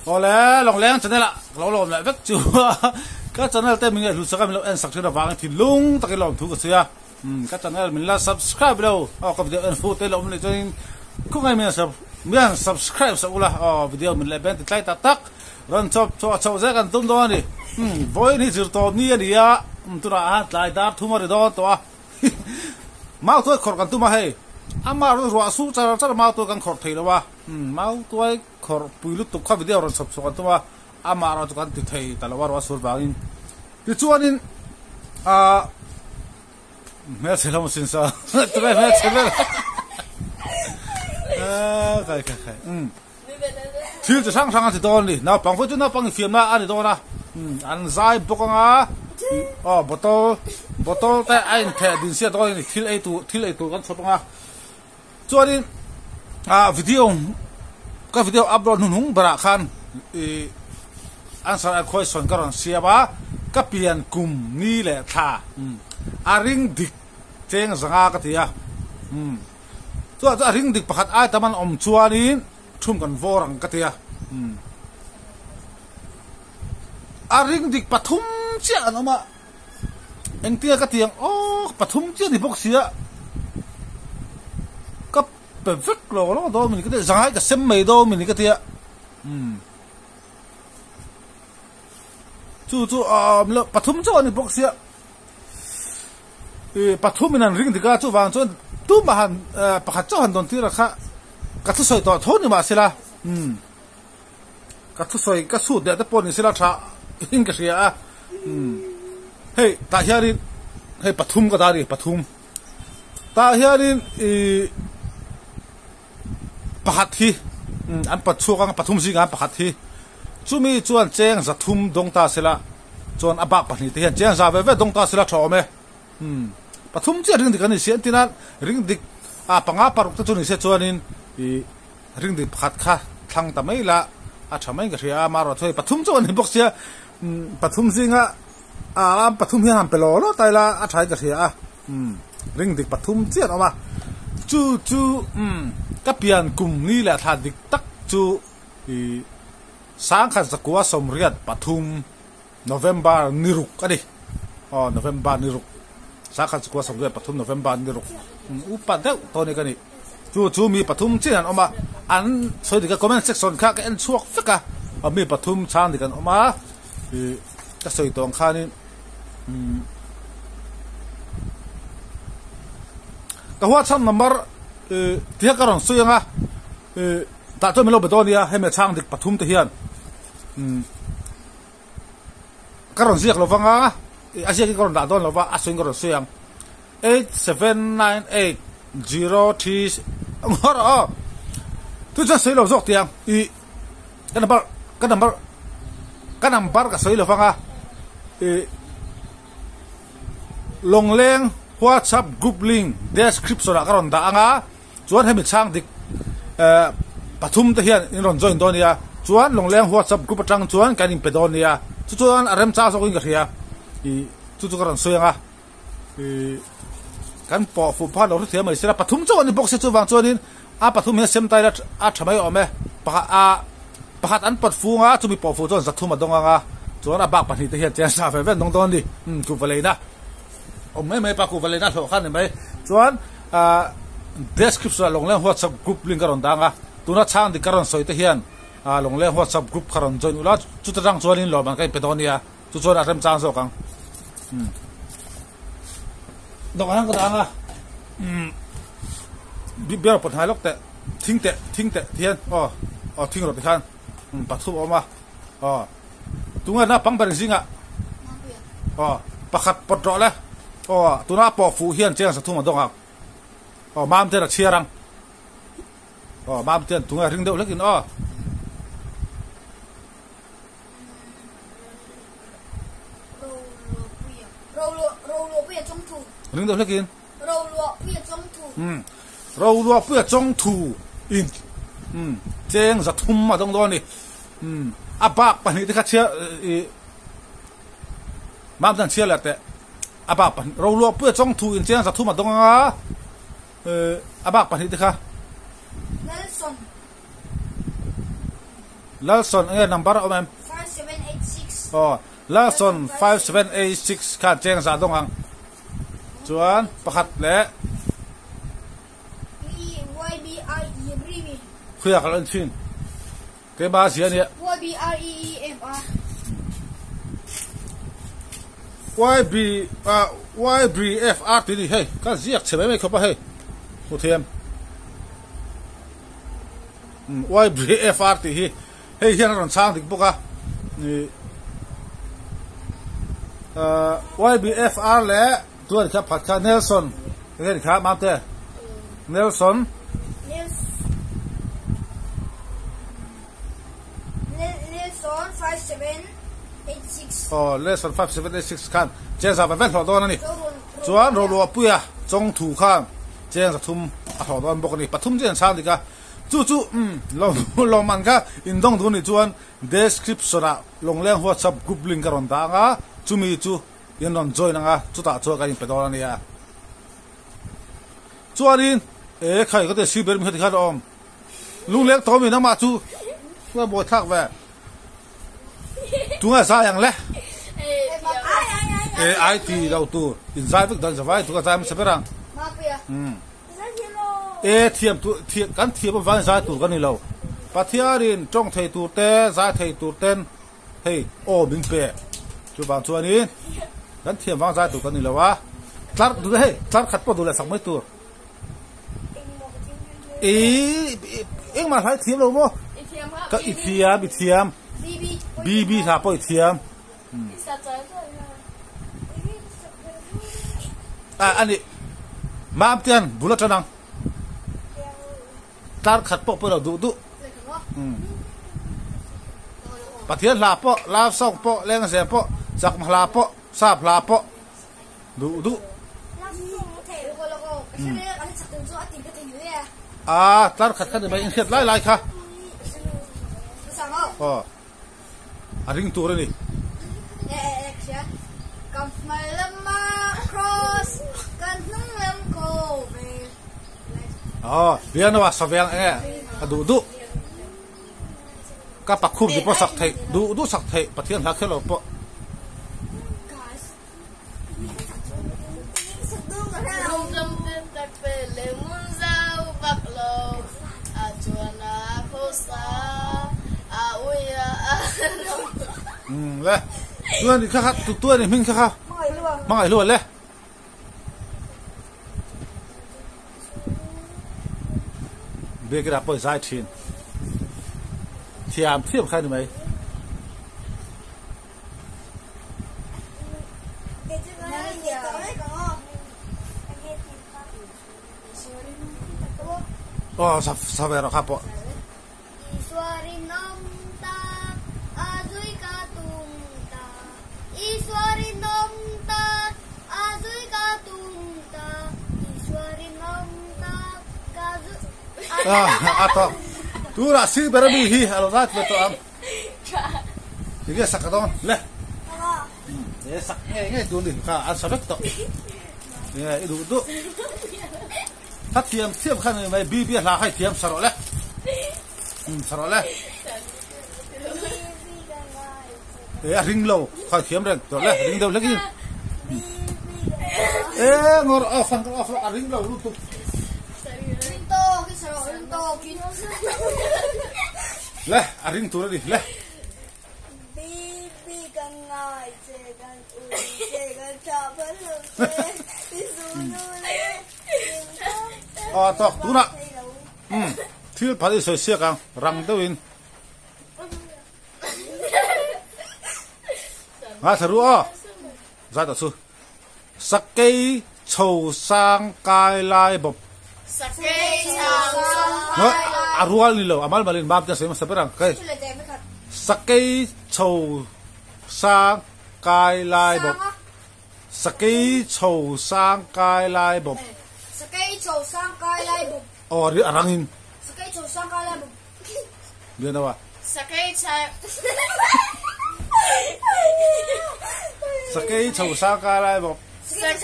Awle, Lawngleng channel ah ka lo lawm leh vek chu a, ka channel te min ngaihhlut sak a, min lo en sak thin avangin thinlung takin lawmthu ka sawi a, ka channel min la subscribe lo, aw ka video en fuh te lo awm leh chuanin khawngaih min min han subscribe sak ula, aw video min leh beng ti tlai tak tak rawn chawp chhuah chhoh zel kan tum dawn a ni, vawiin hi zirtawp ni a ni a, tunah han tlai dar thum a ri dawn tawh a. Mau tuai khawrh kan tum a hei, amah rawn ruah su char char mau tuai kan khawrh thei lo a, mau tuai khawrh pui lutuk kha video rawn chhawp chhuah kan tum a, amah erawh chu kan ti thei ta lo a ruah sur vangin. Tichuanin ahh hmelchhe hlawm sin sa tunge hmelchhe ber ahh kai kai kai umm thil chi hrang hrang a ti dawn a ni, naupang pawh chu naupang infiamna a ni dawn a, an zai bawk anga aw bottle bottle te a intheh din sia dawn a ni thil ei tur thil ei tur kan chhawp anga chuanin ah video ka video upload hnuhnung berah khan ih answer a question ka rawn siam a ka pian kum ni leh thla a ring dik cheng zanga ka ti a umm. Chuah chu a ring dik pakhat ai tam an awm chuanin thum kan vawr ang ka ti a. A ring dik pathum chiah an awm a, engtia ka ti ang aw pathum chiah ni bawk sia ka pe vek lo lo dawn mini ka ti a, zangai ka sem mai dawn mini ka ti a. Chu chu a awm lo pathum chauh a ni bawk sia. I pathum in an ring dik a, chuvang chuan tumah han pakhat chauh han dawn tir a kha ka thusawi tawh tho ni mahsela umm ka thusawi ka chhut leh te pawh ni sela tha in ka hria a umm hei tah hianin hei pathum ka dah a ni pathum tah hianin ih pakhat hi umm an pat chhuak ang pathum zingah an pakhat hi chumi chuan cheng zathum dawng ta sela chuan a bak pahnih te hian cheng za ve ve dawng ta sela tha awm e umm pathum chiah ring dik an ni si an tin a ring dik ah panga paruk te chu ni se chuanin ih ring dik pakhat kha thlang ta mai la a tha mai ka hria a amaherawhchu hei pathum chu an ni bawk sia umm pathum zinga ah pathum hian han pe law law ta ila a tha in ka hria a umm ring dik pathum chiah an awm a chu chu umm ka pian kum ni leh thla dik tak chu ih sangkhat zakua sawmriat pathum November ni ruk a ni aw November ni ruk sangkhat zakua sawmriat pathum November ni ruk upa deuh tawh a ni ka nih chu chu mi pathum chin an awm a an sawi dik a comment section kha ka en chhuak vek a mi pathum chhang dik an awm a ih ka sawi tawh ang khanin umm ka WhatsApp number ih ti hian ka rawn sawi ang a ih tah chuan min lo be dawn nia hemi chhang dik pathum te hian umm ka rawn ziak lo vang a ih a ziak hi ka rawn dah dawn lo va a sawiin ka rawn sawi ang 87980 ngawr aw chu chuan sawi lo zawk tiang ih ka number ka number ka number ka sawi lo vang a ih Lawngleng WhatsApp group link description ah ka rawn dah ang a chuan hemi chhang dik eh pathum te hian in rawn join dawn nia chuan Lawngleng WhatsApp group atang chuan kan inpe dawn nia chu chuan a remchang zawk in ka hria ih chu chu ka rawn sawi ang a. Ih kan pawh fuh phak lo hrethiam mai sela pathum chauh a ni bawk sia chuvang chuanin a pathum hian sem taila a tha mai awm e pakhat a pakhat an pawt fung a chumi pawh fuh chuan zathum a dawng ang a chuan a bak pahnih te hian chian sa ve ve an dawng dawn a ni umm kuhva leina awm mai mai pa kuhva leina hlawh kha a ni mai chuan ah description ah Lawngleng WhatsApp group link a rawn dang a tuna chhang dik ka rawn sawi te hian ah Lawngleng WhatsApp group kha rawn join ula chuta tang chuanin lawmman ka inpe dawn nia. Chu chuan a rem chang zawk ang. Umm. Dawk ang ka dah ang a. Umm. Biar pawt hnai lawk teh. Thing teh, thing teh ti hian aw aw thing rawh ti khan umm pathum a awm a. Aw. Tunge naupang ber zingah aw pakhat pawt rawh le. Aw tuna pawh fuh hian cheng sathum a dawng ang. Aw mam ten a chhiar ang. Aw mam ten tunge ring deuh hlekin aw. Ring deuh hlekin. Umm. Roluahpuia chawngthu in umm cheng zathum a dawng dawn a ni. Umm a bak pahnih te kha chhiar ih mam chuan chhiar leh teh. A bak pahnih Roluahpuia chawngthu in cheng zathum a dawng anga eh a bak pahnih te kha. Nelson. Lalson enge number a awm em? Aw Lalson 5786 khan cheng za dawng ang. Chuan pakhat leh Khuia ka lo en thin. Keimah zia nia. YB YBFR tih ni hei ka ziak chhe mai mai khawp a hei hmu thiam YBFR tih hi hei hian a rawn chhang dik bawk a YBFR leh tuan kha phat kha Nelson enge ni kha mamte Nelson Nelson 5786 Aw Nelson 5786 khan cheng za vel hlawh dawn a ni chuan Roluahpuia chawngthu khan cheng za thum a hlawh dawn bawk a ni pathum chu an chhang dik a chu chu lawmman kha indawng duh a nih chuan description ah Lawngleng WhatsApp group link a rawn dah ang a chumi chu in rawn join ang a chutah chuan kan inpe dawn a nia chuanin e khai ka ti si ber mi kha tikhan a awm. Lungleng tawm in amah chu a buai thlak ve. Tunge zai ang le? E ai ti lo tur in zai vek dan zavai tu ka zai hmasa ber ang. E thiam tu thiam kan thiam avang zai tur ka ni lo. Pathianin tawng thei tur te zai thei tur ten hei aw min pe. Chuvang chuanin kan thiam vang zai tur ka ni lo a. Tlar hei tlar khat pawh duh leh sak mai tur. Engmah hlai thiam lo maw? Ka i thiam, i thiam. BB hla pawh i thiam. Ah, ani. Mam tian bul atang ang. Tlar khat pawh pawh lo duh duh. Pathian hla pawh, love song pawh, lengzem pawh, chakma hla pawh, sap hla pawh. Duh duh. A tlar khat kha ni mai inhriat lai lai kha. Aw. A ring tur a ni. Aw, piano a saveng enge a duh duh. Ka pakhum ti pawh sak theih, duh duh sak theih Pathian hla kher lo pawh. Le tuan ni kha kha tu tuan ni hming kha kha hmangaih hluah le biakina pawh zai thin thiam thiam kha ni mai. Aw sa ve rawh kha pawh. A tawk. Tunah sir ber ami hi a lo zat ve tawh ang. Enge sak ka dawn le. E sak nge nge tur ni kha an sa vek tawh. Nge i duh duh. Tha thiam thiam khan ni mai BB hla khai thiam sa rawh le. Sa rawh le. E a ring lo khai thiam reng tawh le ring deuh hlekin. E ngor off ang off a ring lo lutuk. Ring tawk i sa rawh ring tawk in. Le a ring tur a ni le. BB kan ngai che kan ui che kan tha phal lo che i zu nu le Aw tawk tunah um thil phal i sawi siak ang rang deuhin ngaithla ru aw zat a chu Sakei chho sang kai lai bawp. Sakei chho sang kai lai. A rual ni lo, a mal malin mam te a sawi hmasa ber ang. Sakei chho sang kai lai bawp. Sakei chho sang kai lai bawp. Sakei chho sang kai lai bawp. Aw a rangin. Sakei chho sang kai lai bawp. Bian awa. Sakei chho Sakei chho sang kai lai bawk. Sakei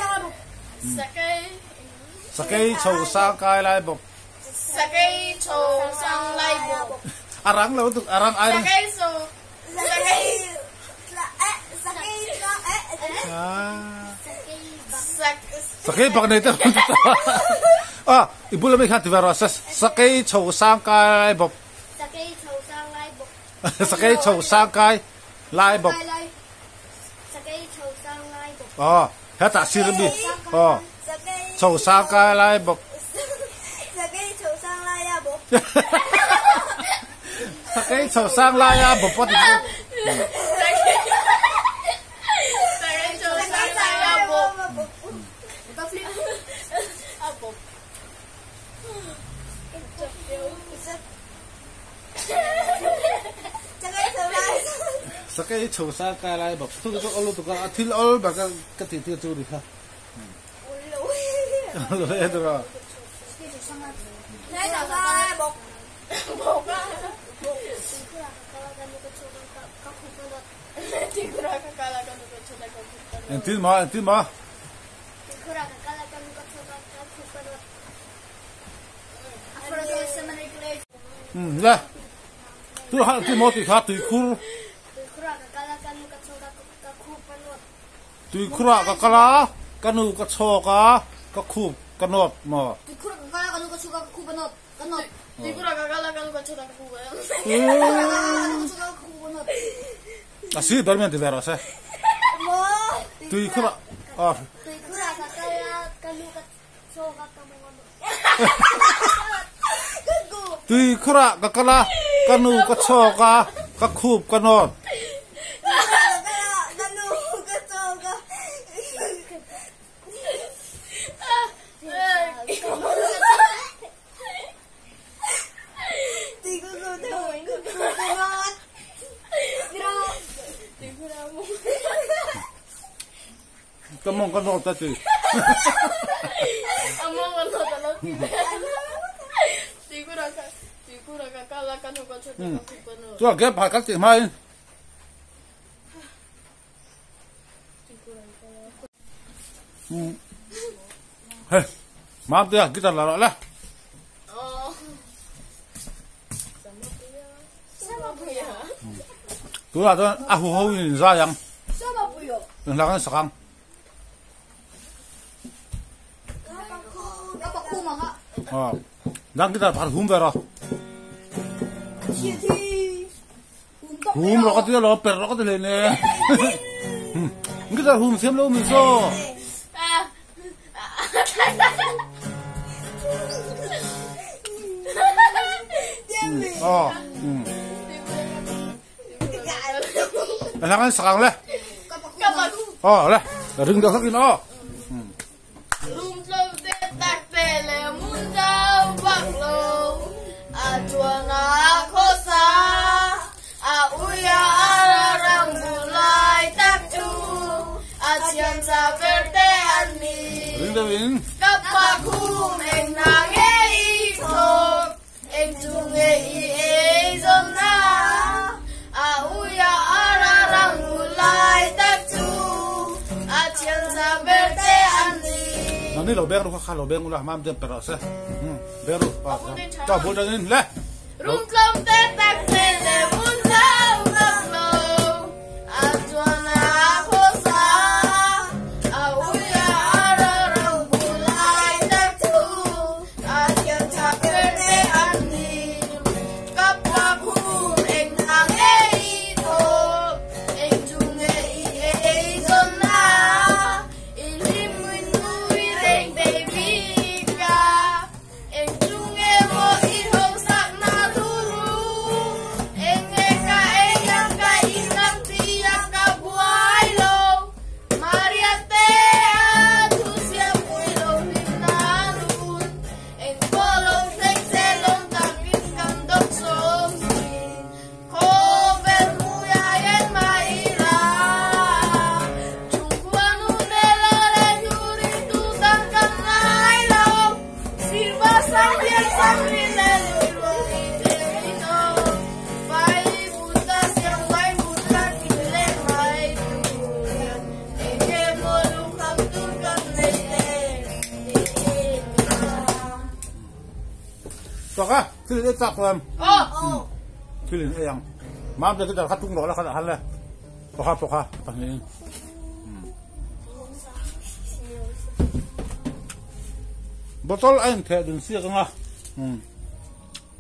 Sakei chho sang kai lai bawk. Sakei chho sang lai bawk. A rang lo lutuk a rang ai Sakei so Sakei tla eh sakei tla eh Sakei bak nei te rawn ti ta a i bula mi khan ti ve rawh sakei chho sang kai bawk Sakei chho sang lai bawk Sakei chho sang kai lai bawk Sakei chho sang lai bawk Aw hetah sir a mi aw chho sang kai lai bawk Sakei chho sang lai a bawk Sakei chho sang lai a bawk a ti chu Sakei chho sang lai a bawk a bawk Sakei chho sang kai lai bawk chu chu awl lutuk a a thil awl ber ka ka tih tir chu a ni kha. Awl lo e tura. Engtin maw engtin maw. Umm le tu kha engtin maw tih kha tuikhur tuikhur ah ka kal a ka nu ka chhawk a ka khup ka nawt maw. A si ber mian ti ve rawh se. Tuikhur ah Tuikhur ah ka kal a, ka nu ka chhawk a, ka khup ka nawt. Ka mawng ka nawt a ti. Chuan game pakhat kan tih hmain. Hei, Mamtea guitar la rawh le. Tunah chuan a huho in in zai ang. Enghlak an sak ang. Dang guitar pakhat hum ve rawh. Hum rawh ka ti alo, per rawh ka ti hlei ne. Guitar hum thiam lo mi saw. Hlang an sak ang le. Aw le. Ring deuh hlak in aw. Rumtlo te tak te le mun zau bak lo a chuan a khawsa a ui a ara rang bu lai tak chu a thian cha ber te an ni. Ring deuh in. Ka pa khum eng hna nge i thawk eng chu nge i ei zawn na a ui a ara rang bu lai tak chu a thian cha ber te an ni. Nangni lo beng ru kha kha lo beng ula mam te per rawh se. Beng ru. Ka bul tangin le. Rumtlawm te tak te le mun zau bak lo a chuan a khawsa a ui a ara rang bu lai tak chu a thian tha ber te an ni. Ka pa khum eng hna nge i thawk eng chu nge i ei zawn na i hlim mui nui reng thei bik a eng chu nge maw i hausak na thu ru eng nge ka ei ang ka in ang tia ka buai lo Maria te a thu siam pui lo hlim na run eng pawh lo thleng se lawm takin kan dawk sawm thin khawvel hmuia en mah ila chhungkua nu te la leh turin tu tan kan ngai lo Sirva sang hian sang rin leh lui ruang i thei no Vai buta siang vai buta kin leh mai tur hian eng emaw lungkham tur kan nei le tiin a. Tawk a, thil i chak chuan. Aw. Thil in ei ang. Mam te guitar kha tung rawh la kha dah hal le. Pawkha pawkha pahnihin. Bottle a intheh dun siak anga.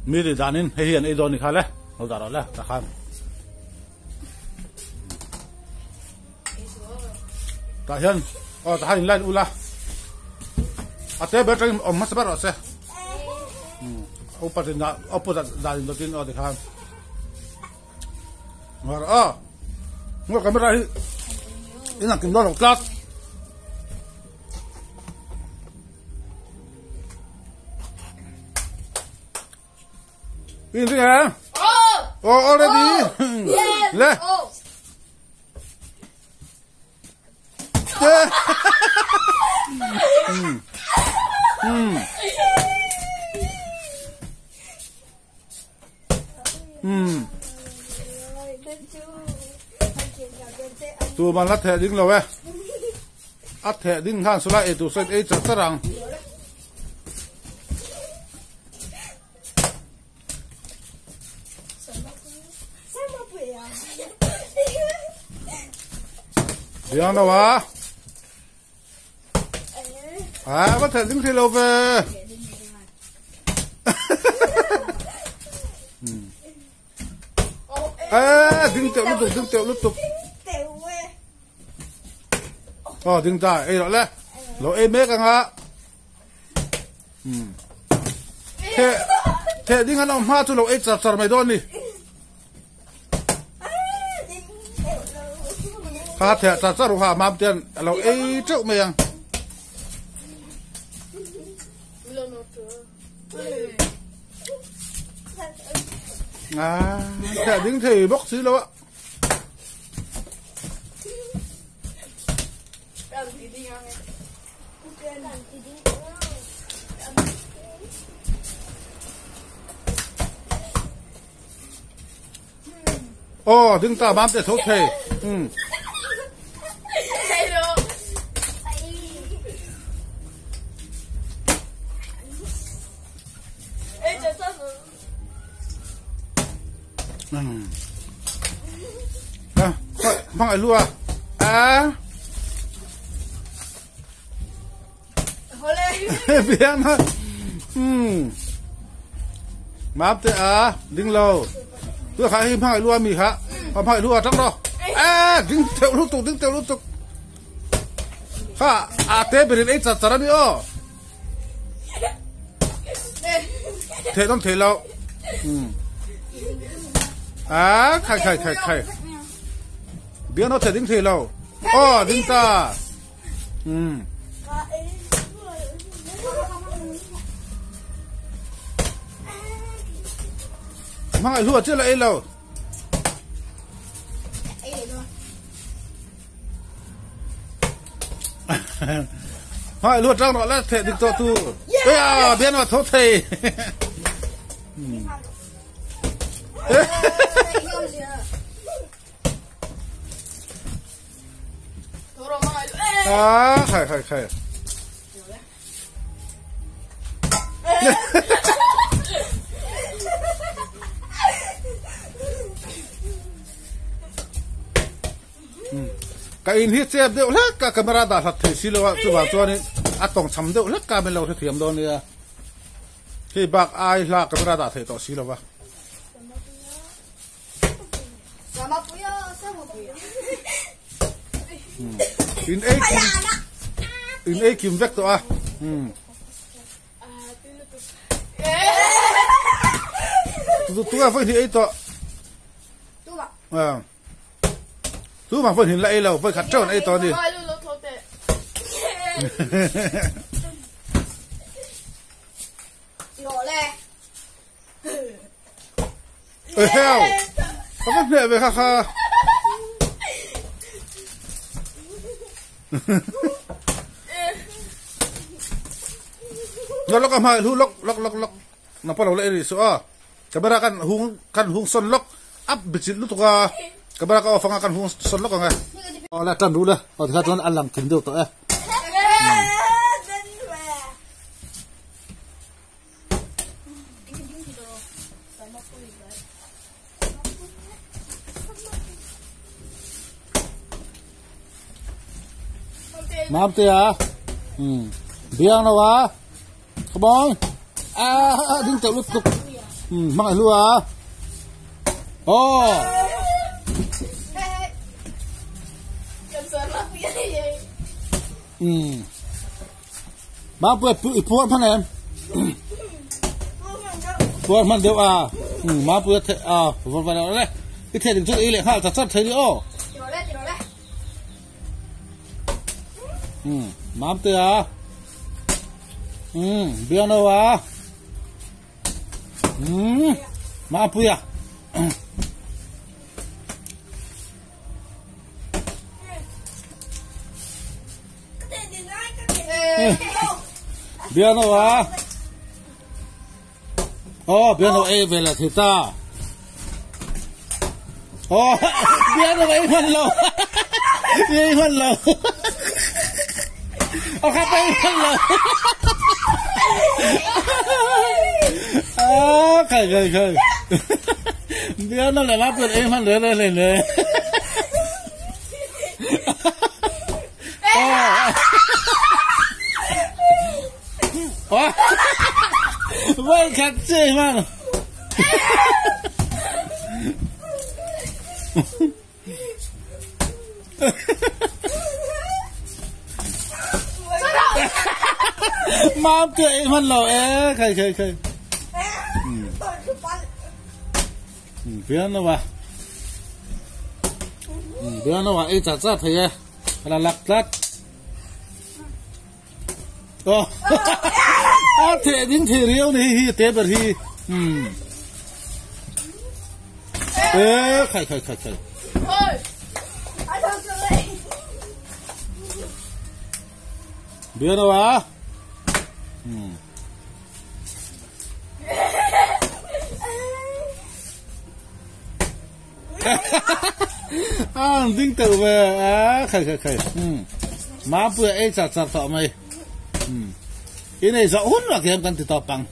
Mi ri danin hei hi an ei dawn ni kha le. Lo dah rawh le tah khan. Tah hian aw tah hian in line ula. A te ber tangin awm hmasa ber rawh se. Upa tin dah upa dah in dawtin aw tikhan. Ngar a. Ngar camera hi in ang kim dawn lo tlat. In ring em? Oh, already. Le. Tu man la theh ding lo e. A theh ding khan sula ei tur sawn ei char char ang. Biang lo a. À, có thể ding thei lo ve. À, ding teuh lutuk, ding teuh lutuk. Ờ, ding ta, ei rawh le. Lo ei mek anga. The the ding an awm hma chu lo ei char char mai dawn ni. Kha the char char ha mam ten a lo ei teuh mai ang. À, the ding thei bawk si lo a. Aw ding ta mam te tho thei. Um. Um. À, mang ai lua. À. Biang ha. Um. Mam te a ding lo. Tu kha hi mang ai lua mi kha. Mang ai lua tang ro. À, ding teu lu tuk ding teu lu tuk. Kha a te berin ei char char ani o. The dom the lo. Um. À, khai khai khai khai. Biang nó the ding the lo. Oh, ding ta. Um. Mang ai lua chứ là ei lo. Mang ai lua trang nó là the ding to tu. Ê à, biang nó thốt thầy. À, khai khai khai. Cái in hi chep deuh hlek ka camera dah hlat thei si lo a chuvang chuanin a tawng cham deuh hlek ka min lo hrethiam dawn nia hei bak ai hla camera dah thei tawh si lo va. In ei kim in ei kim vek tawh a. Tu tu a vawi hnih ei tawh. Tu mah vawi hnih la ei lo vawi khat teuh an ei tawh a ni. Eheu! Ka va hneh ve kha kha. Nga lawk a hmai hlu lawk lawk lawk lawk. Nang pawh lo la ei rih suh a. Camera kan hung kan hung sawn lawk up bichilh lutuk a. Camera ka off anga kan hung sawn lawk ang e. Aw la tan rul a. Aw tikha chuan a lang thim deuh tawh e. Mamtea. Biang lo a. Come on. A ding teuh lutuk. Hmangaih hlu a. Oh. Mampuia i puar hman em? Puar hman deuh a. Mampuia the a va va le. I the ding chu i leh nghal chat chat thei ni aw. Mamtea. Biano a. Mampuia. Biano a. Aw biano ei ve leh thei ta. Aw biano ei hman lo. Ei hman lo. Aw kha ei hman lo. Ah khai khai khai. Biano leh ma put ei hman le le le le. Vai khat che man. Mam te ei man lo e khai khai khai. Bian lo wa. Bian lo wa ei cha cha thei e. La lak tlat. Aw a theh ding thei riau ni hi te ber hi um e khai khai khai khai bia đâu à um a ding teuh ve a khai khai khai um Mapuia ei char char tawh mai um in ei zawh hun rak hian kan ti tawp ang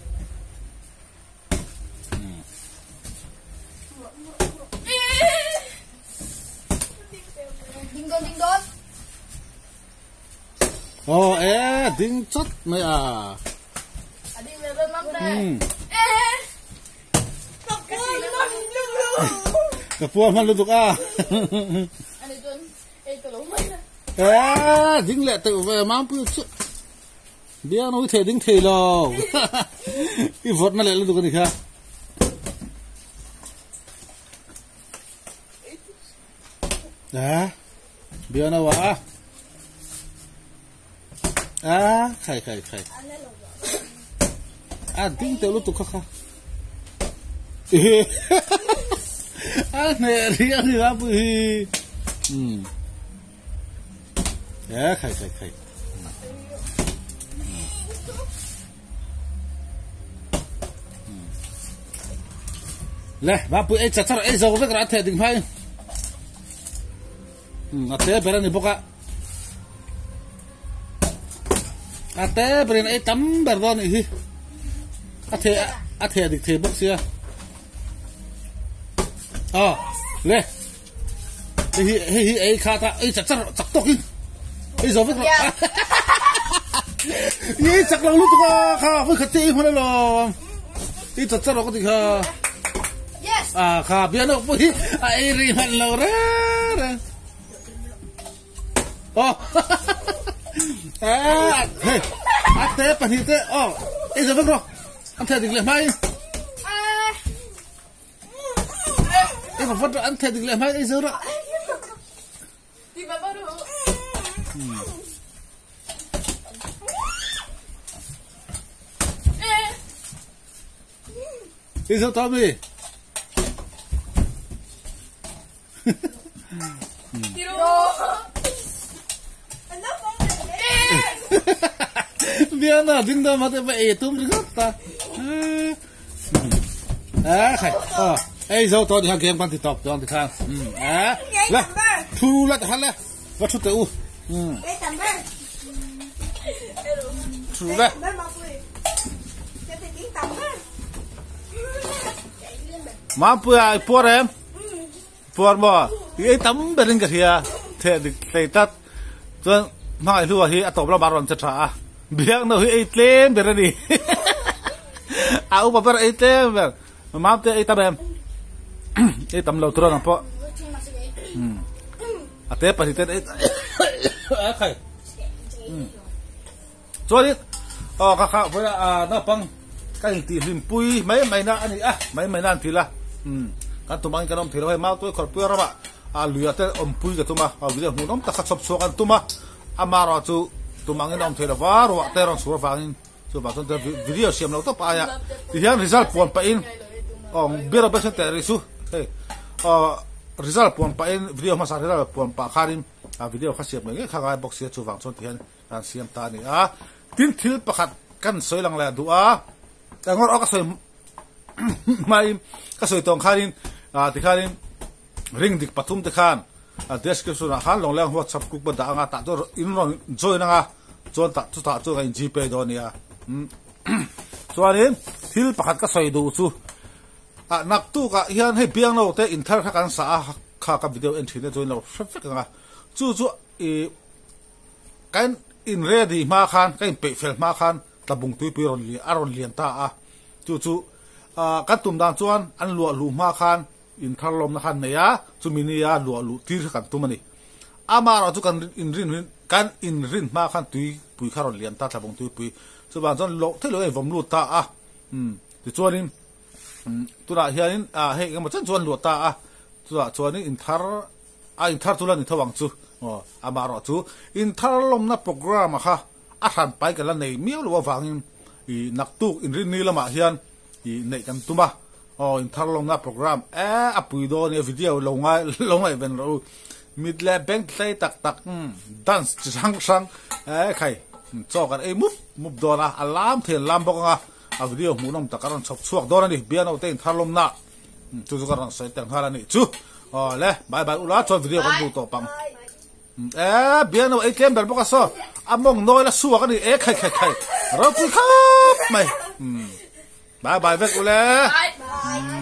Aw e ding chat mai a um Ka pua hman lutuk a. Ê ding leh teuh ve Mampui chu. Biang no thei ding thei lo. I vawt na leh lutuk ani kha. Ê biang no a. A khai khai khai. A ding teuh lutuk kha kha. A hneh rih a ni la pui hi. Um. E khai khai khai. Le, ba pui ei chachar ei zo vek ra the ding phai. A te ber a ni bawk a. A te berin ei tam ber dawn a nih hi. A the a the dik thei bawk sia. Aw le hei hi hei hi ei kha ta ei chak chak chak tawk in ei zo vek rawh. I ei chak lo lutuk a kha vawi khat che ei hman alawm. I chak chak rawh ka ti kha. Ah kha bian awk pawh hi a ei rih hman lo reng reng. Aw hei a te pahnih te aw ei zo vek rawh an theh dik leh hmai ei vat vat rawh an theh dik leh hmai ei zo rawh ei zo tawh mi. Biana ding da mate ba e tum ringawt ta. A khai. Aw ei zo tawh ni khan game kan ti tawp dawn ti khan. A la thu la ti khan le va thu teh u. Thu le. Mampuia i puar em? Puar maw? I ei tam berin ka hria. Theh dik hlei tlat. Chuan. Hmangaih hlua hi a tawp lamah a rawn che tha a, biakno hi ei tlem ber a ni. A upa ber ei tlem ber. Mamte ei tam em? Ei tam lo tur ang pawh. A te pahnih ten ei a khai. Chuanin aw ka kha vawiin a naupang ka intih hlimpui mai mai na a ni a, mai mai na an ti la. Kan tum angin kan awm thei lo hei Mautuai Khawrpuia ramah a luiah te awmpui ka tum a, a video hmuhnawm tak kha chhawp chhuak an tum a, amaherawh chu tum angin a awm thei lo va, ruah te rawn chhur avangin chuvang chuan video siam lo tawp aia tihian result puan pahin aw beer a best teh rih chu hei aw result puan pahin video hmasa result puan pah khanin a video kha siam ngei ngei kha ngai bawk sia chuvang chuan tihian kan siam ta a ni a, tin thil pakhat kan sawi lang leh duh a, ka ngawr awk a sawi hmain ka sawi tawng khanin ah tikhanin ring dik pathum te khan a description ah khan Lawngleng WhatsApp group a dah anga tah chuan in rawn join anga chuan tah chutah chuan ka in gpay dawn a nia chuanin thil pakhat ka sawi duh chu ah naktuk ah hian hei biangno te inthar kha kan sah a kha ka video en thin te chuan in lo hre vek anga chu chu ih Kan in ready hma khan, ka inpeih fel hma khan tlabung tuipui rawn lian a rawn lian ta a, chu chu kan tum dan chuan an luah luh hma khan in thar lawmna khan nei a, chumi nia luah luh tir kha kan tum a ni. Amaherawh chu kan inrin kan inrin hma khan tuipui kha rawn lian ta tlabung tuipui, chuvang chuan loh theih loh a invawm lut ta a, umm tichuanin tunah hianin hei engemaw chen chu an luah ta a, chutah chuanin in thar A inthar chu la ni tho ang chu aw, amaherawh chu inthar lawmna programme a kha a hran pai ka la nei miau lo avangin i naktuk inrinni lamah hian i neih kan tum a, aw inthar lawmna programme e a pui dawn nia video lo ngai lo ngaihven rawh u, mit leh beng tlei tak tak dance chi hrang hrang e khai chaw kan ei mup mup dawn a, a lam thei an lam bawk ang a, a video hmuhnawm tak a rawn chhawp chhuak dawn a ni, piano te inthar lawmna. Chu chu ka rawn sawi tel nghal a nih chu. Aw le, bye bye ula chuan video kan duh tawh pang. E, biang no ei tlem ber bawk a saw. A mawng nawi la suak a ni e khai khai khai. Ropui khawp mai. Bye bye vek ule. Bye.